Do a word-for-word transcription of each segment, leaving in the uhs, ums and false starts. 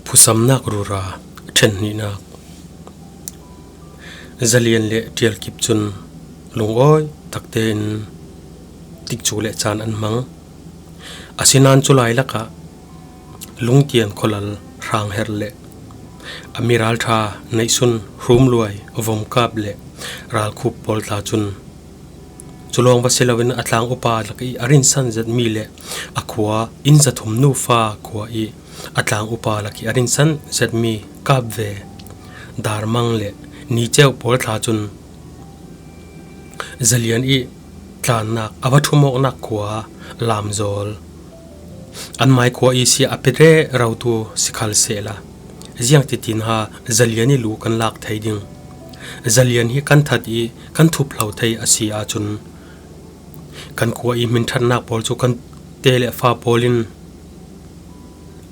Phusamnak rura ṭhen hnihnak. Zalian le Ṭialkip cun lungawi taktein tikcu le caan an hmang. Asinain cu lai lakah Lungtian khualal Hrangherh le a miralṭha neihsun Hrumluai, Vomkap le Ralkhup pawl tla cun cu lawng va si loin a tlang upa lak i a rinsan zetmi le a khua inn zathum nufa khua i a tlang upa lak i a rinsan zetmi Kapve, Darmang le Niceu pawl tla cun Zalian i tlannak a va ṭhum awknak khua Lamzawl, anmai khua i sia a pe rero tu si khal sehla, ziangtitin ha Zalian i lu kan lak thei ding? Zalian hi kan that i kan thup hlo thei a si ahcun, kan khua i hminṭhatnak pawl cu kan te le fa pawl in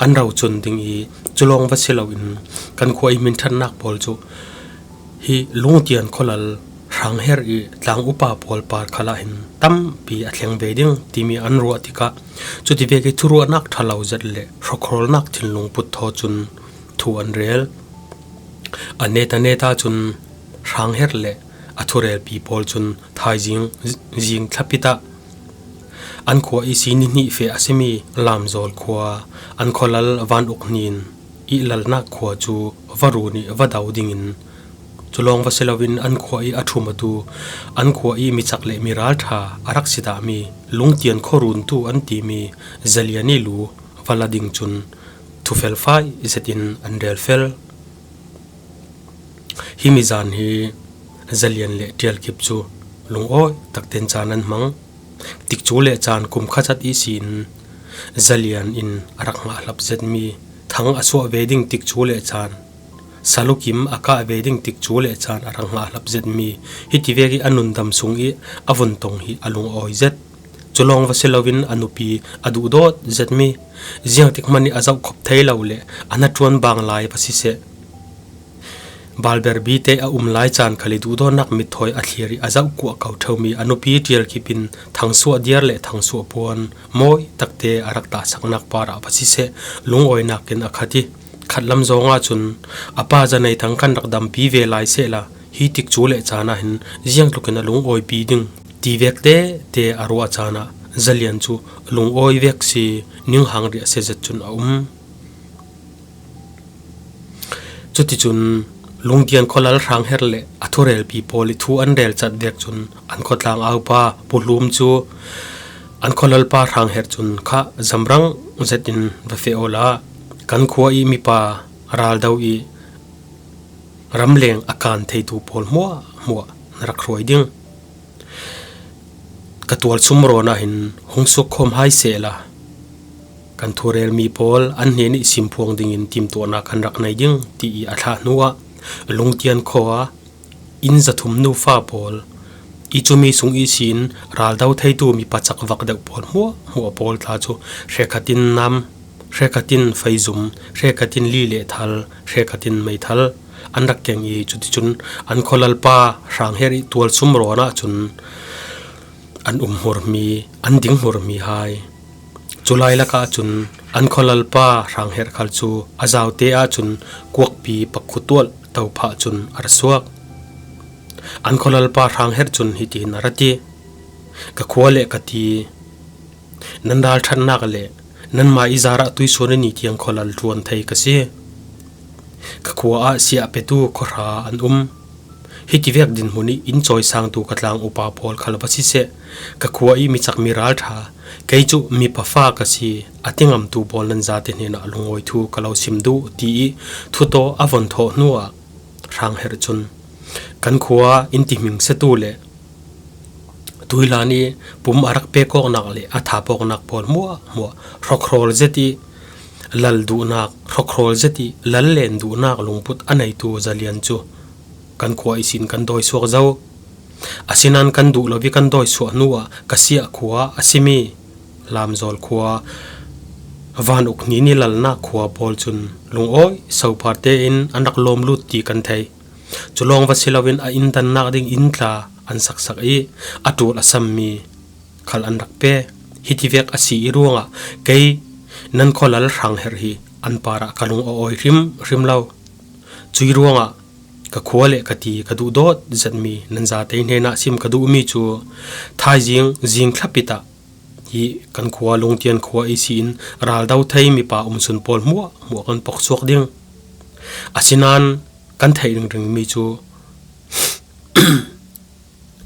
an ro cun ding i, cu lawng va si loin kan khua i hminṭhatnak pawl cu hi Lungtian khualal Hrangherh i tlang upa pawl par khal ah hin tampi a thleng ve ding timi an ruah tikah, cuti vek i thuruahnak ṭhalo zet le hrawkhrawlnak thinlung put thaw cun thu an rel. A net a net ahcun Hrangherh le a thurelpi pawl cun thaizing zing thlapit ah an khua i si ni hnih feh a simi Lamzawl khua an khualal Van Uk Hnin i lalnak khua cu va run i va do dingin, cu lawng va si loin an khua i a ṭhum awtu, an khua i micak le miralṭha a rak si dahmi Lungtian khuaruntu an timi Zalian i lu va la ding cun thu felfai zetin an rel fel. Hi mizan hi Zalian le Ṭialkip cu lungawi takten caan an hmang. Tikcu le caan kum khat zat ihsin Zalian in a rak hngah hlap zetmi, thang a suah ve ding tikcu le caan, salukim a kah ve ding tikcu le caan a rak hngah hlap zetmi, hiti vek i a nundam sung i a vun tong hi a lungawi zet. Cu lawng va si loin a nupi a duhdawt zetmi, ziangtik hmanh i a zoh khop thei lo le a hnaṭuan bang lai va siseh, balberbi te a um lai caan khal i duhdawtnak mithawi a thlir i a zoh kuah ko ṭheumi a nupi Ṭialkip in thangsuah diar le thangsuah puan mawi takte a rak tahsaknak parah va siseh, lungawinak in a khat i, khatlam zong ahcun a pa Zanei Thang kan rak dampi ve lai sehla, hi tikcu le caan ah hin ziangtlukin a lungawipi ding ti vek tete a ruah caan ah Zalian cu lungawi vek si, ninghang riah si zet cun a um. Cuticun Lungtian khualal Hrangherh le a thurelpi pawl i thu an rel cat vek cun an khuatlang aupa Pu Hlum cu an khualalpa Hrangherh cun kha zamrang zetin va feh awla, kan khua i mipa raldo i ramleng a kan theitu pawl hmuahhmuah na rak hruai ding. Ka tualsum rawn ah hin hung suak khawm hai sehla, kan thurelmi pawl an hnen i simphuang dingin timtuahnak kan rak nei ding, ti i a thlah hnuah Lungtian khua inn zathum nufa pawl i cumi sung ihsin raldo theitu mipa cakvak deuh pawl hmuahhmuah pawl tla cu hrekhatin nam, hrekhatin feizum, hrekhatin li le thal, hrekhatin meithal an rak keng i, cuticun an khualalpa Hrangherh i tualsum rawn ah cun an um hmurmi, an ding hmurmi hai. Cu lai lakah cun an khualalpa Hrangherh khal cu a zaute ahcun kuakpi pakhu tualh to phah cun a ra suak. An khualalpa Hrangherh cun hitin a ra ti, ka khua le ka ti, nan ralṭhatnak le nanmah i zarah tuisuan a ni tiang khualal ṭuan thei ka si. Ka khua ah siah petu khuahra an um. Hiti vek dinhmun i inn cawisangtu ka tlang upa pawl khal va siseh, ka khua i micak miralṭha, kei cu mipa fa ka si, a tingamtu pawl nan zate hnenah lungawi thu ka lo sim duh, ti i thutaw a von thawh hnuah Hrangherh cun, kan khua in tihming setu le tuihlan i pum a rak pek awknak le a thap awknak pawl hmuahhmuah hrawkhrawl zet i lal duhnak, hrawkhrawl zet i lal len duhnak lungput a neitu Zalian cu kan khua ihsin kan dawi suak zo. Asinain kan duh lo i kan dawi suah hnuah ka siah khua a simi Lamzawl khua, Van Uk Hnin i lalnak khua pawl cun lungawi sopar tein an rak lawm lut ti kan thei. Cu lawng va si loin a inndannak ding inn tla an saksak i a ṭul a sammi khal an rak pe. Hiti vek a si i ruangah kei nan khualal Hrangherh hi an parah ka lung a awi hrim hrim lo. Cui ruangah ka khua le ka ti ka duh dawt zetmi nan zate hnenah sim ka duhmi cu thaizing zing thlapit ah hi kan khua Lungtian khua ihsin raldo thei mipa umsun pawl hmuahhmuah kan pok suak ding. Asinain kan theih ringringmi cu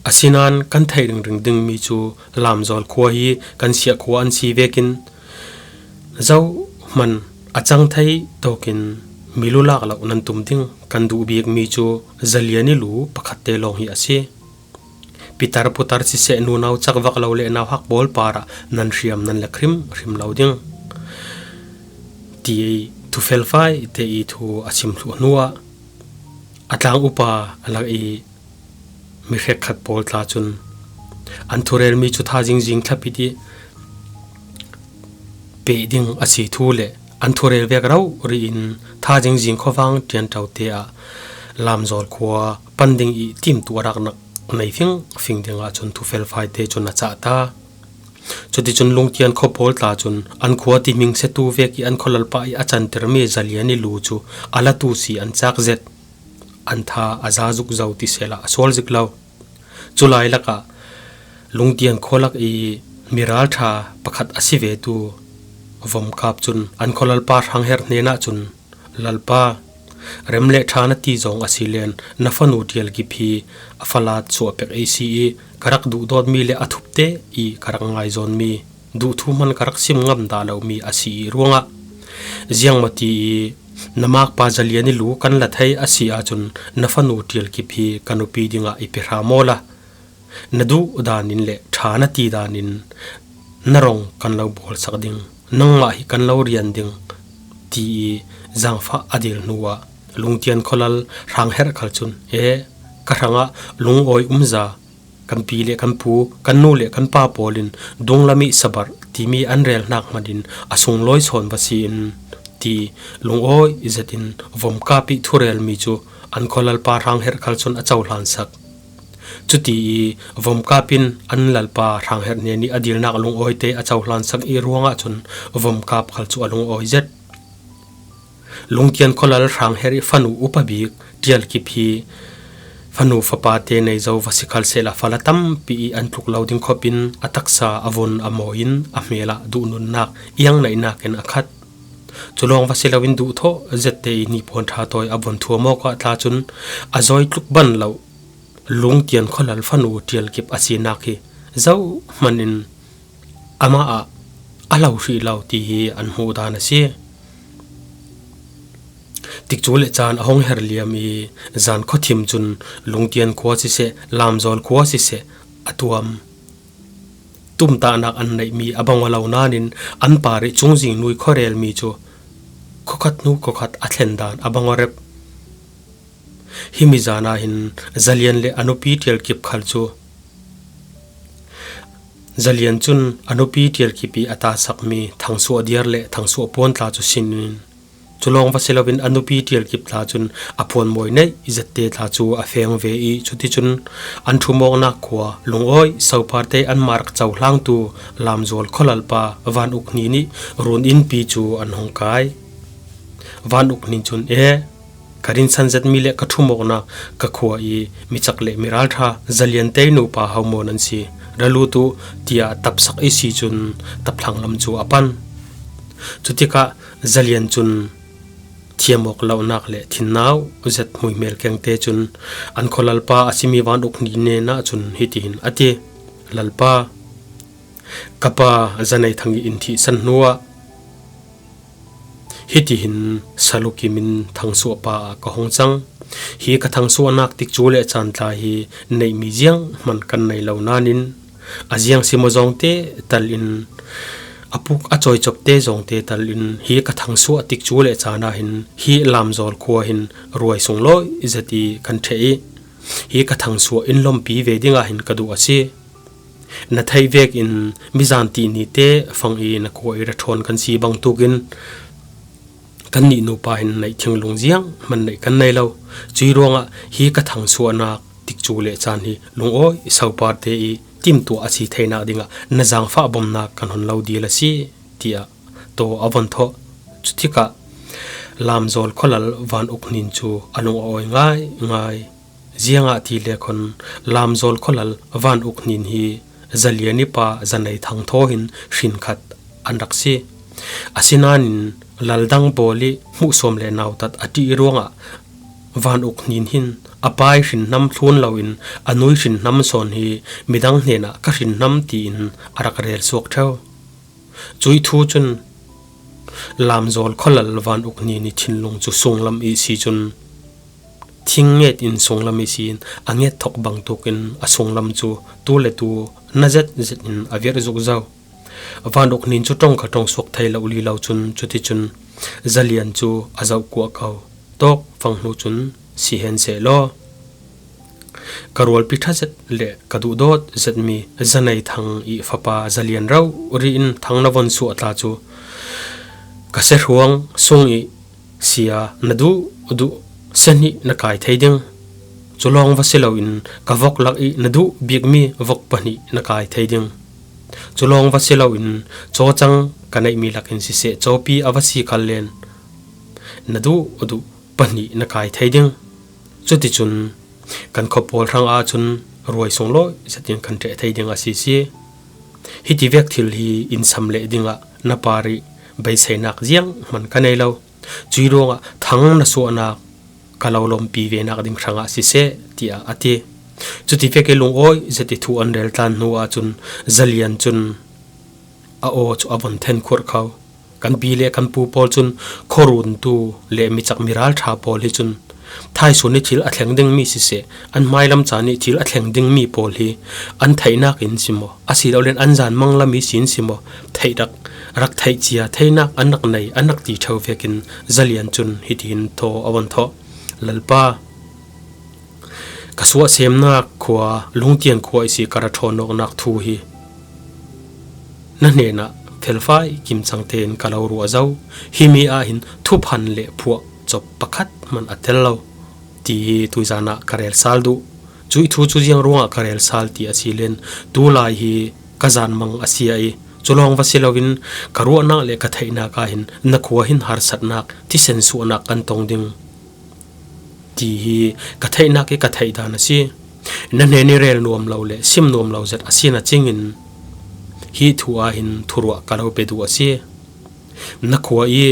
Asinain kan theih ringring dingmi cu Lamzawl khua hi kan siah khua an si vekin zohman a cang thei tawkin mi lulak lo nan tum ding kan duh bikmi cu Zalian i lu pakhatte lawng hi a si. Pitar putar siseh, nunau cakvak lo le nauhak pawl parah nan hriam nan lek hrim hrim lo ding, ti thu felfai te i thu a sim thluh hnuah a tlang upa a lak i mi hrekkhat pawl tla cun an thurelmi cu tha zingzing thlapit i peh ding a si thu le an thurel vek rori in tha zingzing khuavang ṭianṭo te ah Lamzawl khua pan ding i timtu a raknak nei fingfing dingah cun thu felfai te cun a cah ta. Cuticun Lungtian khua pawl tla cun an khua ti hming setu vek i an khualalpa i a cantermi Zalian i lu cu a latu si an cak zet. An tha a za zuk zo ti sehla a sual zik lo. Culai lakah Lungtian khua lak i miralṭha pakhat a si vetu Vomkap cun an khualalpa Hrangherh hnenah cun, Lalpa, rem le ṭha na ti zong a si len na fanu Ṭialkip hi a falat suah pek ei si i ka rak duhdawtmi le a thupte i ka rak ngaizawnmi duhthu hman ka rak sim ngam dah lomi a si i ruangah ziangmati i na makpa Zalian i lu kan la thei a si ahcun na fanu Ṭialkip hi ka nupi dingah i pe hram awla na duh danin le ṭha na ti danin na rong kan lo bawlsak ding, nangmah hi kan lo rian ding, ti i zaangfah a dil hnuah Lungtian khualal Hrangherh khal cun, e, ka hrangah lungawi umza kan pi le kan pu, kan nu le kan pa pawlin dunglam i sabarh timi an rel hnak hmanin a sunglawi sawn va si in, ti lungawi zetin Vomkap i thurelmi cu an khualalpa Hrangherh khal cun a cohlansak. Cuti i Vomkap in an lalpa Hrangherh hnen i a dilnak lungawite a cohlansak i ruangah cun Vomkap khal cu a lungawi zet. Lungtian khualal Hrangherh i fanu upa bik Ṭialkip hi fanu fapa te nei zo va si khal sehla fala tampi i an tluk lo ding khop in a taksa a vun a mawi in a hmel ah duhnunnak iang naihnak in a khat. Cu lawng va si loin duhthawh zette i hnipuan ṭha tawi a vun thuam awk ah tla cun a zawi tluk ban lo Lungtian khualal fanu Ṭialkip a sinak hi zohman in amah ah a lo hrih lo ti hi an hmuh dan a si. Tikcu le caan a hung her liam i zan khuathim cun Lungtian khua siseh, Lamzawl khua siseh a tuam tumtahnak an neihmi a bang aw lo nain an par i cungzing nui khuarelmi cu khuakhat hnu khuakhat a thlen dan a bang aw rep. Himi zan ah hin Zalian le a nupi Ṭialkip khal cu Zalian cun a nupi Ṭialkip i a tasakmi Thangsuah diar le Thangsuah puan tla cu sin in, cu lawng va si loin a nupi Ṭialkip tla cun a puan mawi neih zette tla cu a feng ve i, cuticun an ṭhumawknak khua lungawi soparte an mark cohlangtu Lamzawl khualalpa Van Uk Hni nih run innpi cu an hung kai. Van Uk Hni cun, e, ka rinsan zetmi le ka ṭhumawknak, ka khua i micak le miralṭha Zalian tei nupa homaw nan si, ra lut u, tiah tapsak i si cun taphlang lam cu a pan. Cutikah Zalian cun thiam awk lonak le thinnau zet hmuihmel kengte cun an khualalpa a simi Van Uk Hni hnenah cun hitihin a ti, Lalpa, ka pa Zanei Thang i in thihsan hnuah hitihin salukim in Thangsuah pa ah ka hung cang. Hi ka Thangsuahnak tikcu le caan tla hi neihmi zianghman kan nei lo nain a ziang si maw zawngte tal in, a puk a cawi copte zawngte tal in hi ka Thangsuah tikcu le caan ah hin hi Lamzawl khua hin ruai sunglawi zet i kan ṭheh i hi ka Thangsuah in lawmpi ve dingah hin ka duh a si. Na theih vekin mizan ti nite fang i na khua i ra ṭhawn kan si bangtukin kannih nupa hin neih thinlung zianghman neih kan nei lo. Cui ruangah hi ka Thangsuahnak tikcu le caan hi lungawi soparte i timtuah a si theinak dingah na zaangfah bomnak kan hun lo dil a si, tiah taw a von thawh. Cutikah Lamzawl khualal Van Uk Hnin cu a lung a awi ngaingai. Ziangahtile khawn Lamzawl khualal Van Uk Hnin hi Zalian i pa Zanei Thang thaw hin hrin khat an rak si. Asinain lal dang pawl i hmuhsuam le nautat a ṭih ruangah Van Uk Hnin hin a pa i hrinhnam thlun loin a nu i hrinhnam sawn hi midang hnenah ka hrinhnam tiin a rak rel suak ṭheu. Cuih thu cun Lamzawl khualal Van Uk Hnin i thinlung cu sunglam ihsi cun thing nget in sunglam ihsi in a nget thawk bangtuk in a sunglam cu tu le tu na zet zet in a virh zuk zo. Van Uk Hnin cu ṭong kha ṭong suak thei lo lilo cun cuticun Zalian cu a zoh kuah ko. Tawk fang hnu cun si hen sehlaw, ka rualpi ṭha zet le ka duhdawt zetmi Zanei Thang i fapa Zalian rori in Thang na von suah tla cu ka sehruang sung i sia na duh duh sehnih na kai thei ding. Cu lawng va si loin ka vok lak i na duh bikmi vok pahnih na kai thei ding. Cu lawng va si loin cawcang ka neihmi lakin siseh, cawpi a va si khal len na duh duh pahnih na kai thei ding. Cuticun kan khuapawl hrang ahcun ruai sunglawi zetin kan ṭeh thei ding a si si. Hiti vek thil hi in sam leh dingah na par i beiseinak zianghman ka nei lo. Cuih ruangah Thang na suahnak ka lo lawmpi venak ding hrangah siseh, tiah a ti. Cuti vek i lungawi zet i thu an rel tlan hnu ahcun Zalian cun a aw cu a von then khurh kho. Kan pi le kan pu pawl cun khuaruntu le micak miralṭha pawl hi cun thaisun i thil a thleng dingmi siseh, an hmailam caan i thil a thleng dingmi pawl hi an theihnak in si maw, asilole an zanmang lam ihsin si maw, theih rak, rak theih cia theinak an rak nei, an rak ti ṭheu vekin Zalian cun hitihin thaw a von thawh, Lalpa, ka suahsemnak khua, Lungtian khua ihsi ka ra ṭhawnawknak thu hi na hnenah felfai kimcang tein ka lo ruah zo. Himi ah hin thuphan le phuah cop pakhat hmanh a tel lo, ti hi tuizan ah ka rel sal duh. Cuih thu cu ziang ruangah ka rel sal ti a si len, tulai hi ka zanmang a si ah i, cu lawng va si loin ka ruahnak le ka theihnak ah hin na khua hin harsatnak, thisen suahnak kan tong ding, ti hi ka theihnak i ka theih dan a si. Na hnen i rel nuam lo le sim nuam lo zet a si na cingin hi thu ah hin thuruah ka lo pe duh a si. Na khua i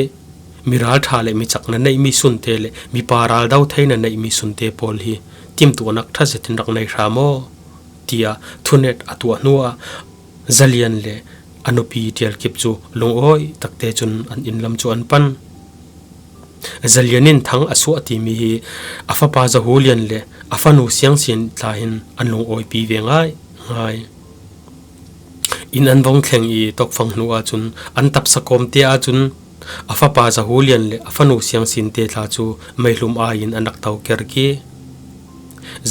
miralṭha le micak na neihmi sunte le mipa raldo thei na neihmi sunte pawl hi timtuahnak ṭha zetin rak nei hram aw, tiah thunet a tuah hnuah Zalian le a nupi Ṭialkip cu lungawi takte cun an inn lam cu an pan. Zalian in Thang a suah timi hi a fapa Zahulian le a fanu Siangsin tla hin an lungawipi ve ngaingai. Inn an vong thleng i tokfang hnu ahcun an tapsa kawmte ahcun a fapa Zahulian le a fanu Siangsin te tla cu meihlum ai in an rak to kerki.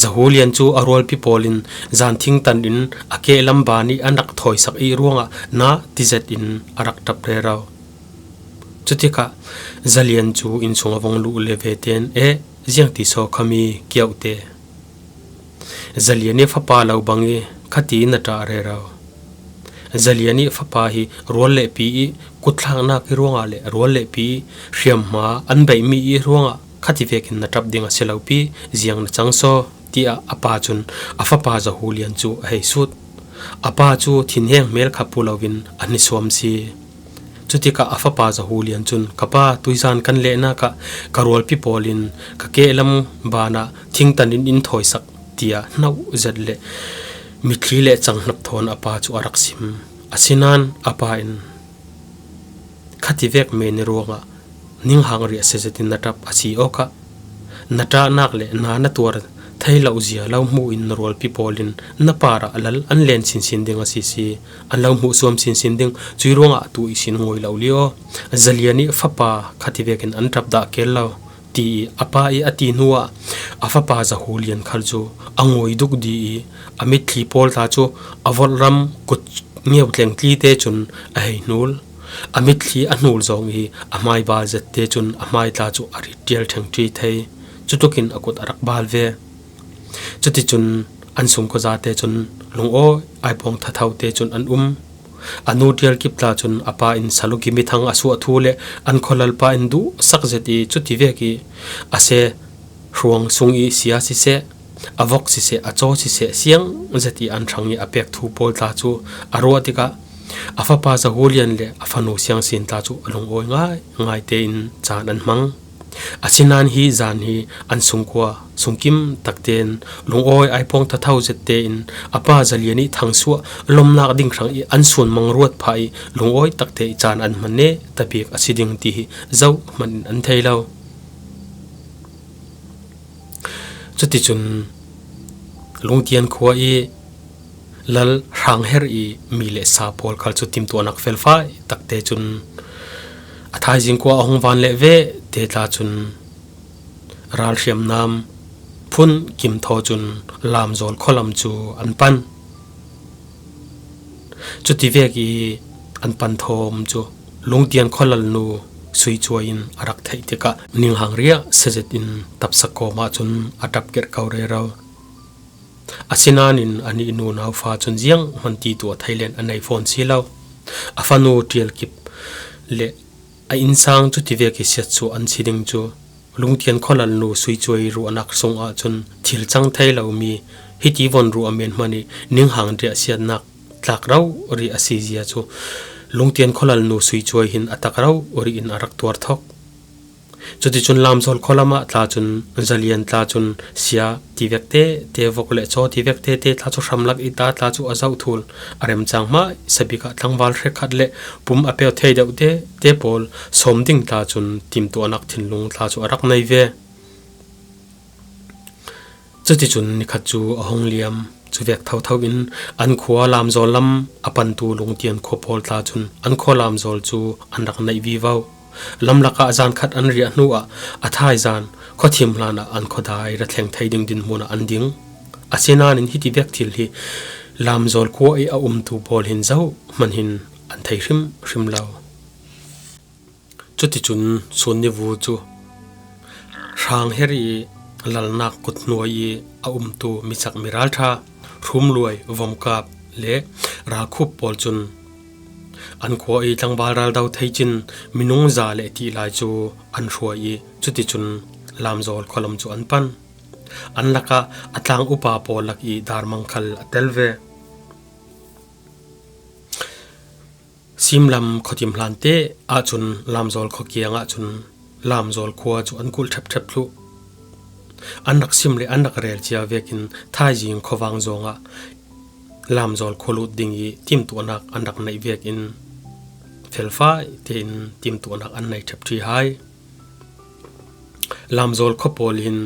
Zahulian cu a rualpi pawl in zan thingtan in a kehlam ban i an rak thawisak i ruangah na tizet in a rak ṭap rero. Cutikah Zalian cu inn sung a vong luh le ve tein, "Eh, ziangti so khami kiauhte? Zalian i fapa lo bang i khati na ṭah rero. Zalian i fapa hi rual le pi i kutthlaknak i ruangah le rual le pi i hriamhma an beihmi i ruangah khati vekin na ṭap ding a si lo pi, ziang na cang saw?" tiah a pa cun a fapa Zahulian cu a hei sut. A pa cu thinheng hmel kha pu loin a hnisuam si. Cutikah a fapa Zahulian cun, "Ka pa, tuizan kan lehnak ah ka rualpi pawl in ka kehlam banah thingtan in in thawisak," tiah hnauh zet le mitthli le cang hnap thawn a pa cu a rak sim. Asinain a pa in, "Khati vek men i ruangah ninghang riah si zetin na ṭap a si awkah na ṭahnak le na na tuar thei lo zia lo hmuh in na rualpi pawl in na parah lal an len sinsin ding a si si, an lo hmuh suam sinsin ding, cuih ruangah tu ihsin ngoi lo li aw. Zalian i fapa khati vekin an ṭap dah kel lo," ti i a pa i a ti hnuah a fapa Zahulian khal cu a ngoi duk di i a mitthli pawl tla cu a volh ram kut ngeu tleng tli te cun a hei hnul. A mitthli a hnul zong i a hmai bal zet te cun a hmai tla cu a rit ṭial ṭheng ṭi thei. Cutukin a kut a rak bal ve. Cuticun an sungkua zate cun lungawi ai pawng thatho te cun an um. A nu Tialkip tla cun a pa in Saluki mithang a suah thu le an khualalpa in duhsak zet i cuti vek i a se hruang sung i sia siseh, a vok siseh, a caw siseh siang zet i an hrang i a pek thu pawl tla cu a ruah tikah a fapa Zahulian le a fanu Siangsin tla cu a lungawi ngai ngai tein caan an hmang. Asinain hi zan hi an sungkua sungkim takte in lungawi ai pawng thatho zet tein a pa Zalian i thangsuah lomnak ding hrang i an sun mang ruat phah i lungawi takte i caan an hman ne tabik a si ding ti hi zohman in an thei lo. Cuticun Lungtian khua i lal hrangher i mi le sa pawl khal cu timtuahnak felfai takte cun a thaizing khua a hung van leh ve te tla cun ralhriamnam phun kim thaw cun Lamzawl khualam cu an pan. Cuti vek i an pan thawm cu Lungtian khualalnu Suicuai in a rak theih tikah ninghang riah si zet in tapsak kawm ahcun a ṭap kerh ko rero. Asinain anih nunau fa cun zianghman ti tuah thei len a nei fawn si lo. A fanu Tialkip le a innsang cuti vek i siatsuah an si ding cu Lungtian khualalnu Suicuai ruahnak sung ahcun thil cang thei lomi hiti von ruah men hmanh i ninghang riahsiatnak tlak rori a si zia cu Lungtian khualalnu Suicuai hin a tak rori in a rak tuar thok. Cuticun Lamzawl khualam ah tla cun Zalian tla cun sia ti vek tete, vok le caw ti vek tete tla cu hramlak i ta tla cu a zohthul a remcang hmaisa bik ah tlangval hrekkhat le pum a peuh thei deuh tete pawl sawm ding tla cun timtuahnak thinlung tla cu a rak nei ve. Cuticun nikhat cu a hung liam. Cu vek thotho in an khua Lamzawl lam a pantu Lungtian khua pawl tla cun an khua Lamzawl cu an rak naih vivo. Lamlak ah zan khat an riah hnu ah a thaizan khuathim hlan ah an khuadai ra thleng thei ding dinhmun ah an ding. Asinain hiti vek thil hi Lamzawl khua i a umtu pawl hin zohman hin an thei hrimhrim lo. Cuticun Sunnivu cu hrangher i lalnak kuthnuai i a umtu micak miralṭha, hrumluai, vomkap le ralkhup pawl cun an khua i tlangval raldo thei cin minung za le ti lai cu an hruai i cuticun Lamzawl khualam cu an pan. An lakah a tlang upa pawl lak i darmang khal a tel ve. Simlam khuatim hlan te ahcun Lamzawl khua kiang ahcun Lamzawl khua cu an kulh ṭhepṭhep thluh. An rak sim le an rak rel cia vekin thaizing khuavang zongah Lamzawl khua lut ding i timtuahnak an rak neih vekin felfai tein timtuahnak an nei ṭhep ṭhi hai. Lamzawl khua pawl hin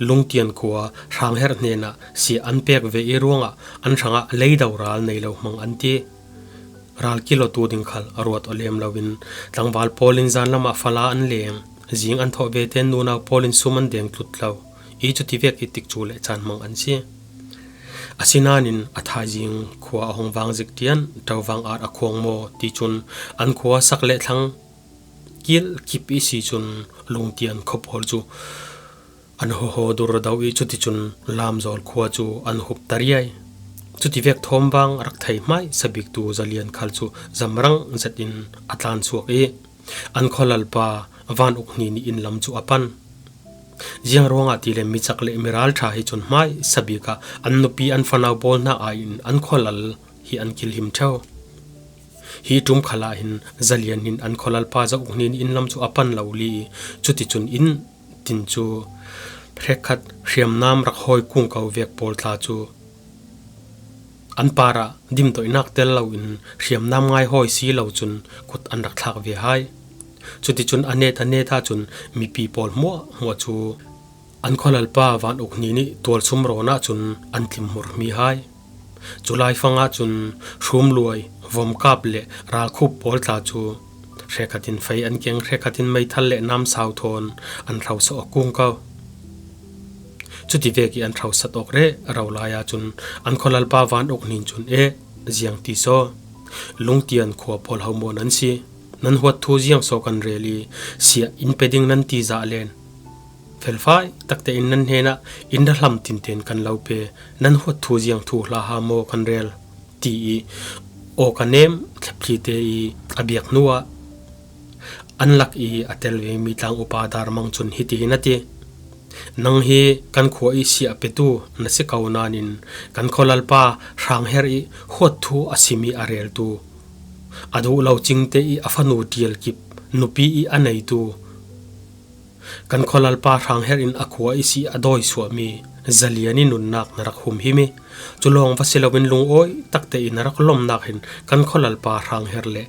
Lungtian khua hrangherh hnenah siah an pek ve i ruangah an hrangah leido ral nei lo hmang an ti. Ral kilo tu ding khal a ruat aw lem loin tlangval pawl in zanlam ah fala an leng, zing an thawh ve tein nunau pawl in sum an deng tlut lo i cuti vek i tikcu le caan hmang an si. Asinain a thaizing khua a hung vang zik ṭian, ṭovang ar a khuang maw ti cun an khua sak le thlang kilh kip i si cun Lungtian khua pawl cu an hawhaw dur do i cuticun Lamzawl khua cu an hup tariai. Cuti vek thawmvang rak thei hmaisa biktu Zalian khal cu zamrang zetin a tlansuak i an khualalpa Van Uk Hni nih inn lam cu a pan. Ziang ruangah tile micak le miralṭha hi cun hmaisa bik ah an nupi an fanau pawl hna aiin an khualal hi an kilhim ṭheo. Hi ṭum khal ah hin Zalian hin an khualalpa Za Uk Hni nih inn lam cu a pan lo li i cuticun inn tin cu hrekkhat hriamnam rak hawi kung ko vek pawl tla cu an parah dimtoihnak tel loin hriamnam ngai hawi si lo cun kut an rak thlak ve hai. Cuticun a net a net ahcun mipi pawl hmuahhmuah cu an khualalpa Van Uk Hni nih tualsum rawn ahcun an tlimhmurhmi hai. Cu laifang ahcun hrumluai, vomkap le ralkhup pawl tla cu hrekkhat in fei an keng, hrekkhat in meithal le namsau thawn an hrosa awk kung ko. Cuti vek i an hrosat awk rero lai ahcun an khualalpa Van Uk Hni nih cun, "Eh, ziang ti saw, Lungtian khua pawl ho maw nan si? Nan huat thu ziang saw kan rel i siah in pe ding nan ti zah len. Felfai takte in nan hnenah in ra hlam tinten kan lo pe, nan huat thu ziang thu hlaha maw kan rel?" ti i Aw ka nem, Thlephlite i a biak hnuah an lak i a tel vemi tlang upa Darmang cun hiti hin a ti: Nang hi kan khua i siah petu na si ko nain kan khualalpa Hrangher i huat thu a simi a reltu, a duh lo cingte i a fanu Tialkip nupi i a neitu, kan khualalpa Hrangher in a khua i sih a dawisuahmi Zalian i nunnak na rak humhim i, cu lawng va si loin lungawi takte i na rak lomnak hin kan khualalpa Hrangher le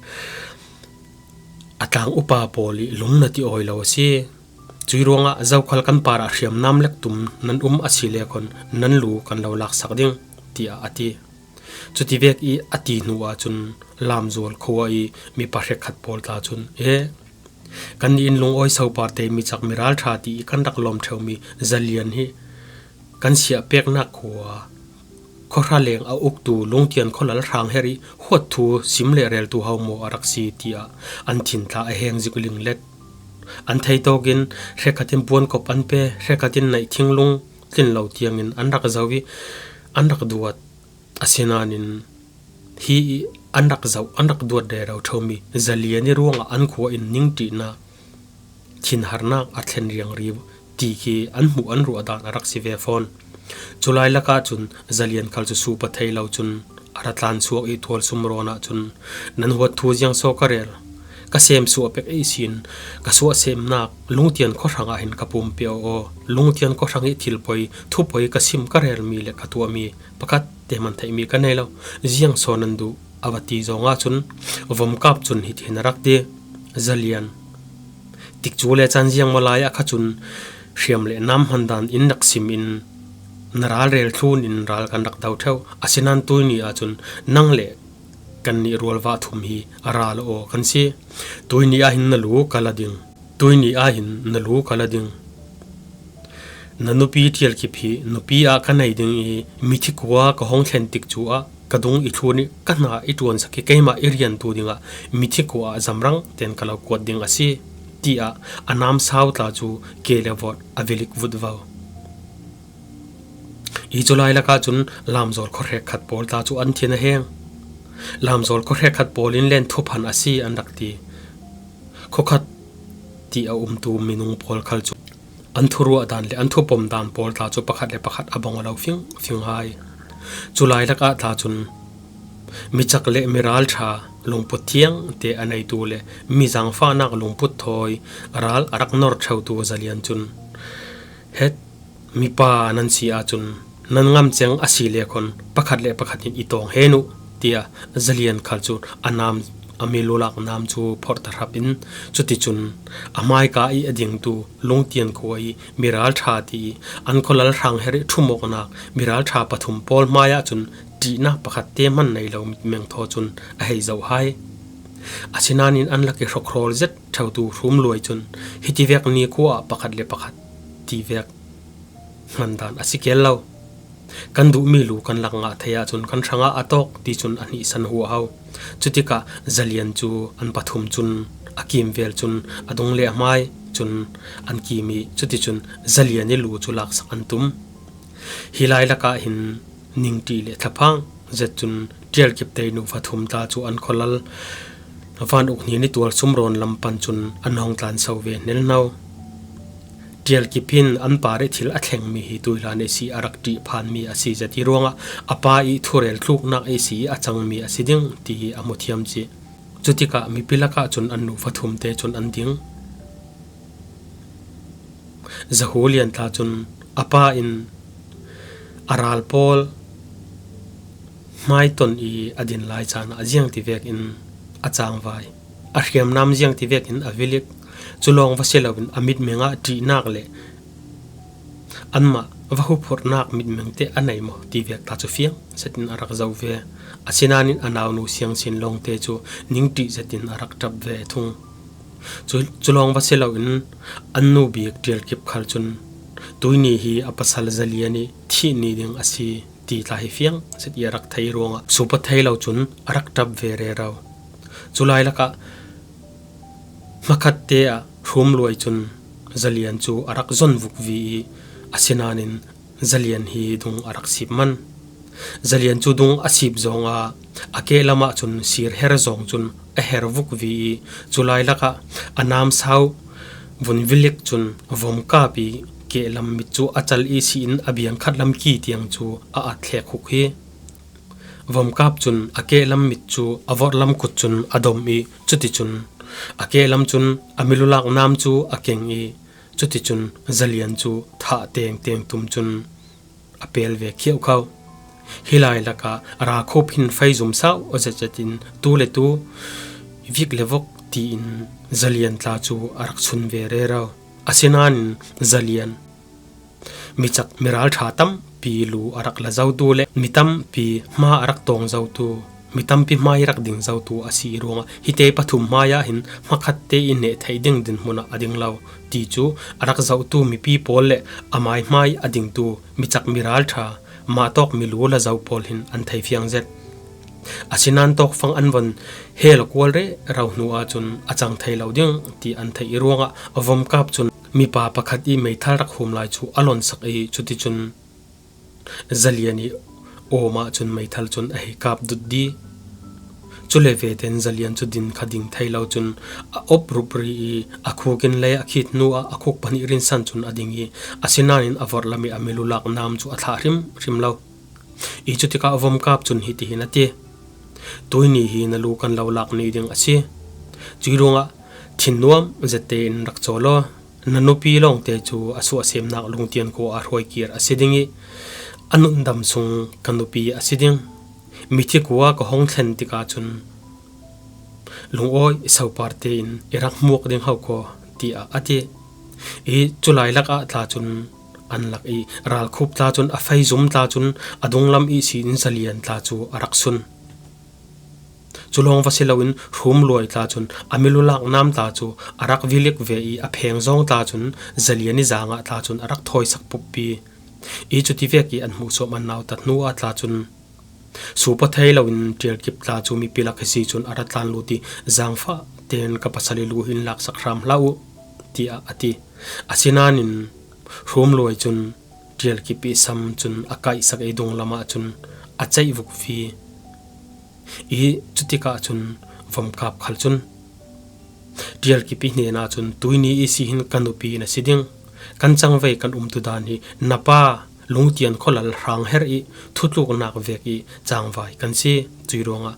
a tlang upa pawl i lung na ti awi lo a si. Cui ruangah zokhal kan parah hriamnam lektum nan um a si le khawn nan lu kan lo laksak ding, tiah a ti. Cutivek i a ti hnu ahcun Lamzual khua i mipa hrekkhat pawl tla cun, e, kannih in lungawi soparte micak miralṭha ti i kan rak lawm ṭheumi Zalian hi kan siah peknak khua khuahra leng a uktu Lungtian khualal Hrangher i huat thu sim le reltu ho maw a rak si, tiah an thin tla a heng zik linglet. An thei tawkin hrekkhat in puankop an pe, hrekkhat in naih thinglung tlin lo tiangin an rak zoh i an rak duat. Asinain hi i an rak zoh, an rak duat rero ṭheumi Zalian i ruangah an khua in ningṭihnak thinharnak a thlen riangri ti khi an hmuh an ruah dan a rak si ve fawn. Cu lai lakah cun Zalian khal cu supa thei lo cun a ra tlan suak i tualsum rawn ahcun, nan huat thu ziang so ka rel? Ka sem suah pek ihsin ka suah semnak Lungtian khuahrang ah hin ka pumpe aw. Lungtian khuahrang i thilpoi, thupoi ka sim ka relmi le ka tuahmi pakhat te hman theihmi ka nei lo. Ziang so nan duh? A va ti zong ahcun vomkap cun hitihin a rak ti: Zalian, tikcu le caan ziang maw lai ah kha cun hriam le nam hman dan in rak sim in na ral rel thlun in ral kan rak do ṭheu. Asinain tuini ahcun nang le kannih rualva thum hi a ral aw kan si. Tuini ah hin na lu ka la ding. Tuini ah hin na lu ka la ding. Na nupi Tialkip hi nupi ah ka nei ding i mithi kua ka hong thlen tikcu ah ka dung i thlun i ka hna i ṭuansak i keimah i riantu dingah mithi kua ah zamrang ten ka lo kuat ding a si, tiah a namsau tla cu ke le vawt a vilik vutvo. I cu lai lakah cun Lamzawl khuahrek khat pawl tla cu an thin a heng. Lamzawl khuahrek khat pawl in len thuphan a si an rak ti. Khuakhat ti a umtu minung pawl khal cu an thuruah dan le an thupom dan pawl tla cu pakhat le pakhat a bang aw lo fingfing hai. Cu lai lakah tla cun micak le miralṭha lungput thiang te a neitu le mi zangfahnak lungput thawi ral a rak nor ṭheutu Zalian cun, het, mipa nan si ahcun nan ngam ceng a si le khawn pakhat le pakhat in i tawng hen uh, tiah Zalian khal cu a nam, a milulak nam cu phorh ta hrap in, cuticun a hmaika i a dingtu Lungtian khua i miralṭha ti i an khualal Hrangher i ṭhumawknak miralṭha pathum pawl hmaiah cun ṭihnak pakhat te hman nei lo mitmeng thaw cun a hei zoh hai. Asinain an lak i hrokhrawl zet ṭheutu Hrum Luai cun hitivek nikhua ah pakhat le pakhat tivek hman dan a si keel lo. Kan duhmi lu kan lak ngah thei ahcun kan hrangah a tawk ti cun a hnihsan huaho. Cutikah Zalian cu an pathum cun a kimvel cun a dung le a hmai cun an kim i cuticun Zalian i lu cu laksak an tum. Hi lai lakah hin ningṭih le thlaphang zet cun Ṭialkip teinu va thum tla cu an khualal Van Uk Hnin i tualsum rawn lam pan cun an hong tlanso ve hnelhno. Ṭialkip hin an par i thil a thlengmi hi tuihlan ihsi a rak ṭih phanmi a si zet i ruangah a pa i thurel tluknak ihsi a cangmi a si ding ti hi a hmu thiam cih. Cutikah mipi lakah cun an nu va thum te cun an ding. Zahu Lian tla cun a pa in a ral pawl hmaiton i a din lai caan ah ziangtivek in a cangvai, a hriamnam ziangtivek in a vilik, cu lawng va si loin a mitmeng ah ṭihnak le anmah va huphurhnak mitmeng te a nei maw tivek tla cu fiang zetin a rak zoh ve. Asinain a naunu Siangsin lawngte cu ningṭih zetin a rak ṭap ve thung. Cu, cu lawng va si loin an nu bik Ṭialkip khal cun tuini hi a pasal Zalian i thih ni ding a si ti tla hi fiang zet i a rak thei ruangah supa thei lo cun a rak ṭap ve rero. Cu lai lakah hmakhat te ah Hrum Luai cun Zalian cu a rak zon vukvi i asinain Zalian hi dung a rak sip man. Zalian cu dung a sip zawng a, a keh lamah cun sir her zawng cun a her vuk vi i, cu lai lakah a namsau vun vilik cun vomkap i keh lam mit cu a cal i si in a biang khat lam ki tiang cu a at thlek huk hi. Vomkap cun a keh lam mit cu a vorh lam kut cun a dom i, cuticun a keh lam cun a milulak nam cu a keng i, cuticun Zalian cu thah tengteng tum cun a pel ve khiauh kho. Hi lai lakah ralkhup hin faizum sau a zetzet in tu le tu, vik le vok tiin Zalian tla cu a rak chun ve rero. Asinain Zalian micak miralṭha tampi lu a rak la zotu le mi tampi hma a rak tawng zotu, mi tampi hmai rak ding zotu a si i ruangah hite pathum hmaiah hin hmakhat te i neh theih ding dinhmun ah a ding lo ti cu a rak zohtu mipi pawl le amai hmai a dingtu micak miralṭha, mah tawk milu la zo pawl hin an thei fiang zet. Asinain tawkfang an von hel kual rero hnu ahcun a cang thei lo ding ti an theih i ruangah a vomkap cun mipa pakhat i meithal rak hum lai cu a lonsak i, cuticun Zalian i awm ahcun meithal cun a hei kap dut dih. Cule veten Zalian cu din kha ding thei lo cun a op rupri i a khuk in lei a khit hnu ah a khuk pahnih rinsan cun a ding i, asinain a vorh lam i a milulak nam cu a thlah hrimhrim lo. I cutikah a vomkap cun hitihin a ti, "Tuini hi na lu kan lo lak ni ding a si. Cui ruangah thinnuam zette in rak caw law. Na nupi lawngte cu a suahsemnak lungtian khua a hruai kir a si ding i, a nundam sung ka nupi a si ding. Mithi kua ka hong thlen tikah cun lungawi sopar tein i rak hmuak ding ho kaw," tiah a ti. I cu lai lakah tla cun an lak i, ralkhup tla cun a faizum tla cun a dunglam ihsin Zalian tla cu a rak sun. Cu lawng va si loin Hrum Luai tla cun a milulak nam tla cu a rak vilik ve i, a pheng zawng tla cun Zalian i zangah tla cun a rak thawisak puppi. I cuti vek i an hmuhsuam an nautat hnu ah tla cun supa thei loin Ṭialkip tla cu mipi lak hi si cun a ra tlan lut i, "Zangfah tein ka pasal i lu hi in laksak hram hlah u," tiah a ti. Asinain Hrum Luai cun Ṭialkip i sam cun a kaihsak i dunglam ah cun a ceih vukvi. I cutikah cun vomkap khal cun Ṭialkip i hnenah cun, "Tuini i si hin ka nupi na si ding. Kan cangvei kan umtu dan hi na pa lungtian khualal hrang her i thutluknak vek i cangvai kan si. Cui ruangah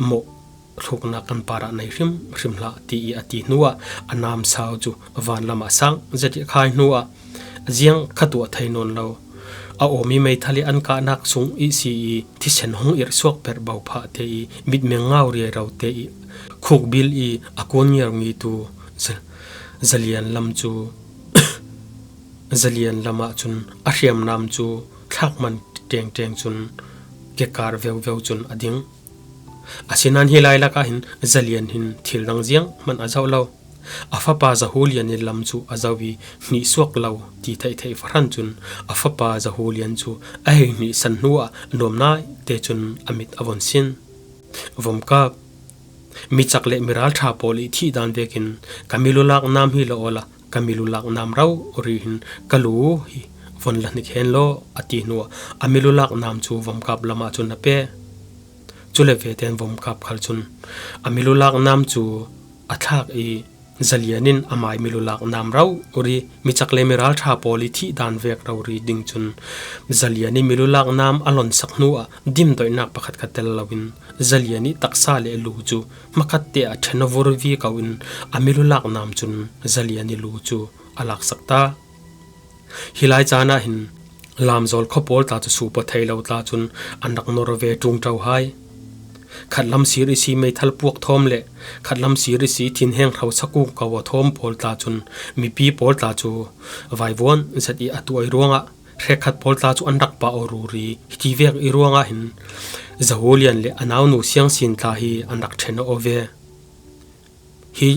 mawh tluknak kan parah nei hrimhrim hlah," ti i a ti hnuah a namsau cu vanlam ah sang zet i a khai hnuah ziang kha tuah thei nawn lo. A awmi meithal i an kahnak sung ihsi i thisen hong irh suak perh bo phah te i mitmeng ngau riairo te i khukbil i a kun ngiarngitu Za-, Zalian lam cu, Zalian lam ah cun a hriamnam cu thlakman ṭengṭeng cun kekar veuveu cun a ding. Asinain hi lai lakah hin Zalian hin thil dang zianghman a zoh lo. A fapa Zahulian i lam cu a zoh i hnihsuak lo ti theihtheih fahran cun a fapa Zahulian cu a hei hnihsan hnuah nuamnai te cun a mit a von sin. Vomkap, micak le miralṭha pawl i thih dan vekin ka milulak nam hi lo awla ka milulak nam rori hin ka lu hi von la hnik hen law a ti hnuah a milulak nam cu vomkap lamah cun a pe. Cule veten vomkap khal cun a milulak nam cu a thlak i Zalian in amai milulak nam rori, micak le miralṭha pawl i thih dan vek rori ding cun Zalian i milulak nam a lonsak hnuah dimdoihnak pakhat kha tel loin Zalian i taksa le lu cu hmakhat te ah ṭhen a vur vi ko in a milulak nam cun Zalian i lu cu a laksak ta. Hi lai caan ah hin Lamzawl khua pawl tla cu supa thei lo tla cun an rak nor ve ṭungṭo hai. Khatlam sir i si meithal puak thawm le khatlam sir i si thinheng hro sakung ko a thawm pawl tla cun mipi pawl tla cu vaivuan zet i a tuai ruangah hrekkhat pawl tla cu an rak pah aw ruri. Hiti vek i ruangah hin Zahulian le a naunu Siangsin tla hi an rak ṭhen aw ve. Hi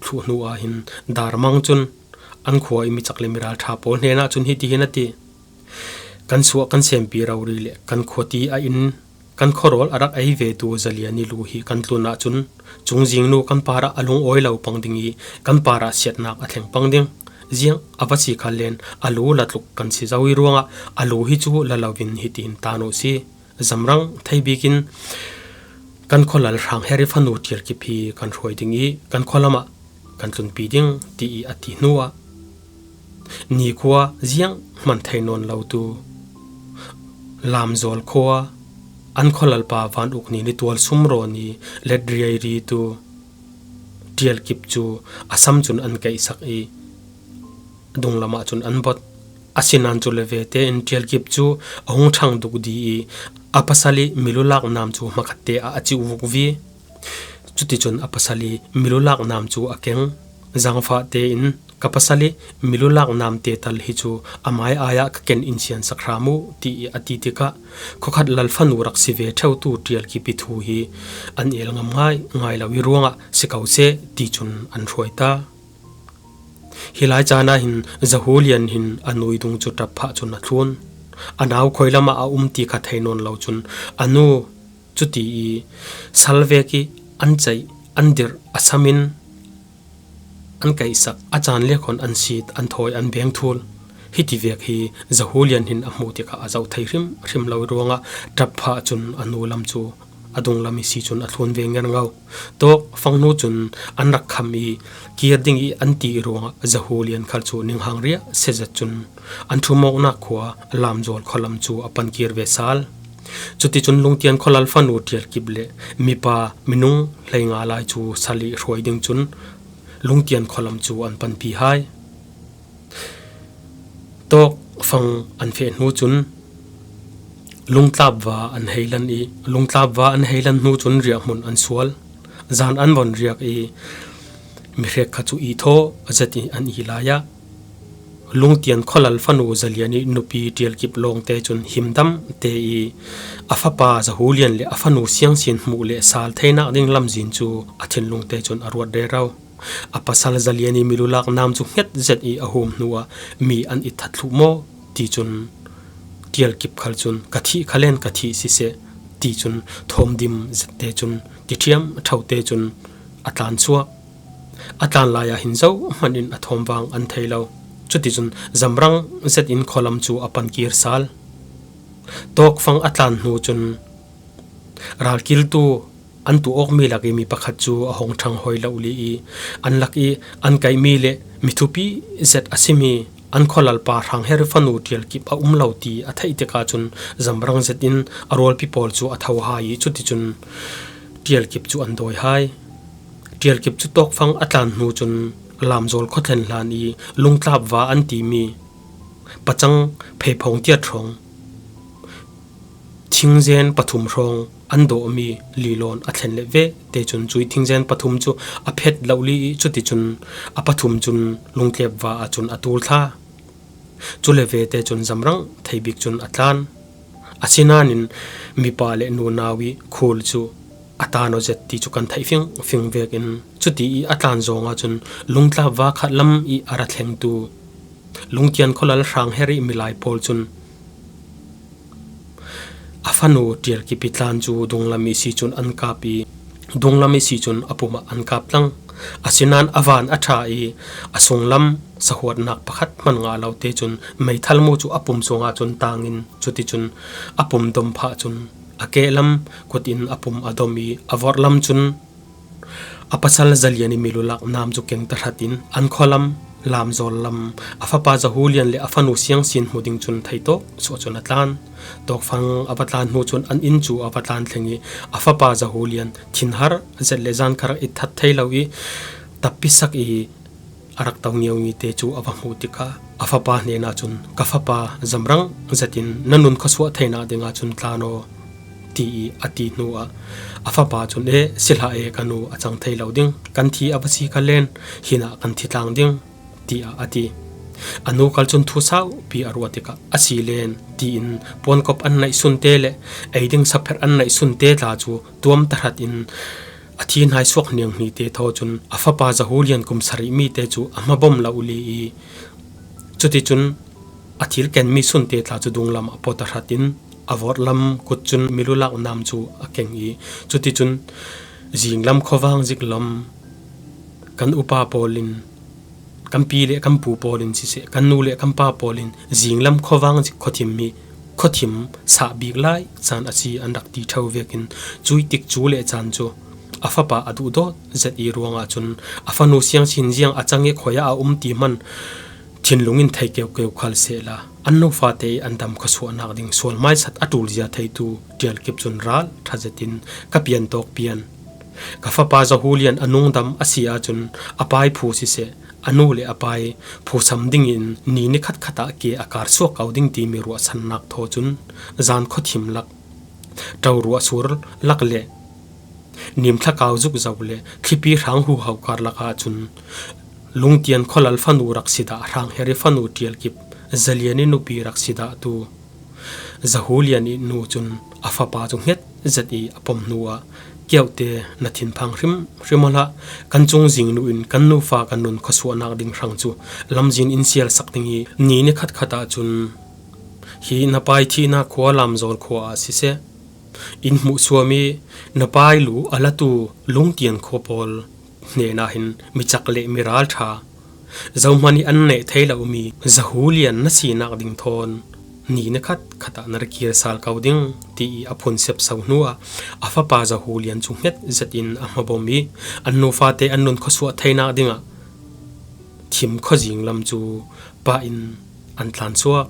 thluh hnu ah hin Darmang cun an khua i micak le miralṭha pawl hnenah cun hitihin a ti, "Kan suah kan sempi rori le kan khuati a inn, kan khuarawl a rak ei vetu Zalian i lu hi kan tlun ahcun cungzingnu kan parah a lungawi lo pang ding i kan parah siatnak a thleng pang ding. Ziang a va si kha len a lu la tluk kan si zo i ruangah a lu hi cu la loin hitin tan uh si. Zamrang thei bikin kan khualal Hrangher i fanu Tialkip hi kan hruai ding i kan khualamah kan tlunpi ding ti i a ti hnuah nikhua zianghman thei nawn lotu Lamzawl khua an khualalpa Vanuk ni ni tual sumrawn i let riairi tu Tialkip cu a sam cun an kaihsak i dunglamah cun an bot. Asinan cu le vete in Tialkip cu a hung ṭhang duk di i a pasal i milulak nam cu hmakhatte ah a ciuh vukvi. Cuticun a pasal i milulak nam cu a keng. Zangfah tein ka pasal i milulak nam te tal hi cu a mai ai ah ka ken in siansak hram uh ti i a ti tikah khuakhat lal fanu rak si ve ṭheutu Tialkip i thu hi an el ngam ngai ngai lo i ruangah si ko seh ti cun an hruai ta. Hi lai caan ah hin Zahulian hin a nu i dung cu ṭap phah cun a thlun. A nau khoi lamah a um ti kha thei nawn lo cun a nu cuti i sal vek i an ceih, an dirh, a sam in an kaihsak, a caan le khawn an sit, an thawi, an bengthul. Hiti vek hi Zahulian hin a hmuh tikah a zoh thei hrim hrim lo i ruangah ṭap phah cun a nu lam cu a dunglam i si cun a thlun ve ngerngo. Tawk fang hnu cun an rak kham i kir ding i an ti i ruangah Zahulian khal cu ninghang riah se zet cun an ṭhum awknak khua Lamzawl khualam cu a pan kir ve sal. Cuticun Lungtian khualal fanu Tialkip le mipa minung hleinga lai cu sal i hruai ding cun Lungtian khualam cu an panpi hai. Tawk fang an feh hnu cun Lungtlapva an heilan i Lungtlapva an heilan hnu cun riahhmun an sual. Zan an von riak i mihrek kha cu i thaw zet i an i lai ah Lungtian khualal fanu Zalian i nupi Tialkip lawngte cun himdam te i a fapa Zahulian le a fanu Siangsin hmuh le sal theinak ding lamzin cu a thinlungte cun a ruat rero. A pasal Zalian i milulak nam cu hnget zet i a hum hnuah mi an i that thluh maw ti cun Tialkip khal cun ka thih kha len ka thih siseh ti cun thawm dim zette cun ti ṭhiam ṭhote cun a tlan suak. A tlan lai ah hin zohman in a thawm vang an thei lo. Cuticun zamrang zet in khualam cu a pan kir sal. Tawkfang a tlan hnu cun ralkiltu an tuh awkmi lak i mi pakhat cu a hung ṭhang hoi lohli i an lak i an kaihmi le mi thupi zet a simi an khualalpa Hrangher fanu Tialkip a um lo ti a theih tikah cun zamrang zet in a rualpi pawl cu a tho hai i cuticun Tialkip cu an dawi hai. Tialkip cu tawkfang a tlan hnu cun Lamzawl khuathlen hlan i Lungtlapva an timi pacang pheiphawng tiat hrawng thingzen pathum hrawng an dawhmi lilawn a thlen leh ve te cun cui thingzen pathum cu a phet lohli i cuticun a pathum cun Lungtlapva ah cun a tul thla. Cu le vete cun zamrang thei bik cun a tlan. Asinain mipa le nunau i khul cu a tan aw zet ti cu kan theih fingfing vekin cuti i a tlan zong ahcun Lungtlapva khat lam i a ra thlengtu Lungtian khualal Hrangher i milai pawl cun a fanu Tialkip i tlan cu dunglam i si cun an kap i dunglam i si cun a pum ah an kap tlang. Asinain a van a ṭha i a sunglam sahuatnak pakhat hman ngah lo te cun meithal mu cu a pum sungah cun tangin cuticun a pum dom phah cun a kehlam kut in a pum a dom i a vorhlam cun a pasal Zalian i milulak nam cu keng tahratin an khualam Lamzawl lam a fapa Zahulian le a fanu Siangsin hmu ding cun theitawk suah cun a tlan. Tawkfang a va tlan hnu cun an inn cu a va tlan thleng i a fapa Zahulian thinhar zet le zankar i that thei lo i tappisak i a rak to ngiaungi te cu a va hmuh tikah a fapa hnenah cun, "Ka fapa, zamrang zetin na nun khuasuah theinak dingah cun tlan aw," ti i a ti hnuah a fapa cun, "E, si hlah e, ka nu, a cang thei lo ding, kan thi a va si kha len, hinah kan thi tlang ding," tiah a ti. A nu khal cun thu saupi a ruah tikah, "A si len," tiin puankop an naih sunte le eiding sapherh an naih sunte tla cu tuam tahratin a thi hnai suak hnianghni te thaw cun a fapa Zahulian kum sarih mi te cu a hmabom lohli i cuticun a thil kenmi sunte tla cu dunglam ah pawt tahratin a vorhlam kut cun milulak nam cu a keng i cuticun zinglam khuavang zik lam kan upa pawl in, kan pi le kan pu pawl in siseh, kan nu le kan pa pawl in zinglam khuavang zik khuathim hi Khuathim sah bik lai caan a si an rak ti ṭheu vekin cui tik cu le caan cu a fapa a duhdawt zet i ruangah cun a fanu siangsin ziang a cang i khuaia a um ti hman thinlung in thei keukeu khal sehla an nu fate i an dam khuasuahnak ding sual hmaisat a ṭulzia theitu ṭialkip cun ral ṭha zetin ka pian tawk pian. Ka fapa Zahulian a nungdam a si ahcun a pai phu siseh, a nu le a pai phusam dingin ni ni khatkhat ah ke a kar suak ko ding timi ruahsannak thaw cun zan khuathim lak, ṭo ruah sur lak le nimthla kau zuk zo le thlipi hrang huho kar lakah cun Lungtian khualal fanu rak si dah, Hrang Heri fanu ṭialkip Zalian i nupi rak si dah tu Zahulian i nu cun a fapa cu hnget zet i a pom hnuah, "Keuhte na thinphang hrim hrim awla kan cungzing nu in kan nufa kan nun khuasuahnak ding hrang cu lamzin in sialsak ding i ni ni khatkhat ahcun hi na pai thihnak khua Lamzawl khua ah siseh, in hmuhsuam i na pai lu a latu Lungtian khua pawl hnenah hin micak le miralṭha zohman i an neh thei lomi Zahulian na sinak ding thawn ni ni khatkhat ah na ra kir sal ko ding," ti i a phun sepso hnuah a fapa Zahulian cu hnget zetin a hmabom i an nufate an nun khuasuah theinak dingah thim khuazing lam cu pah in an tlansuak.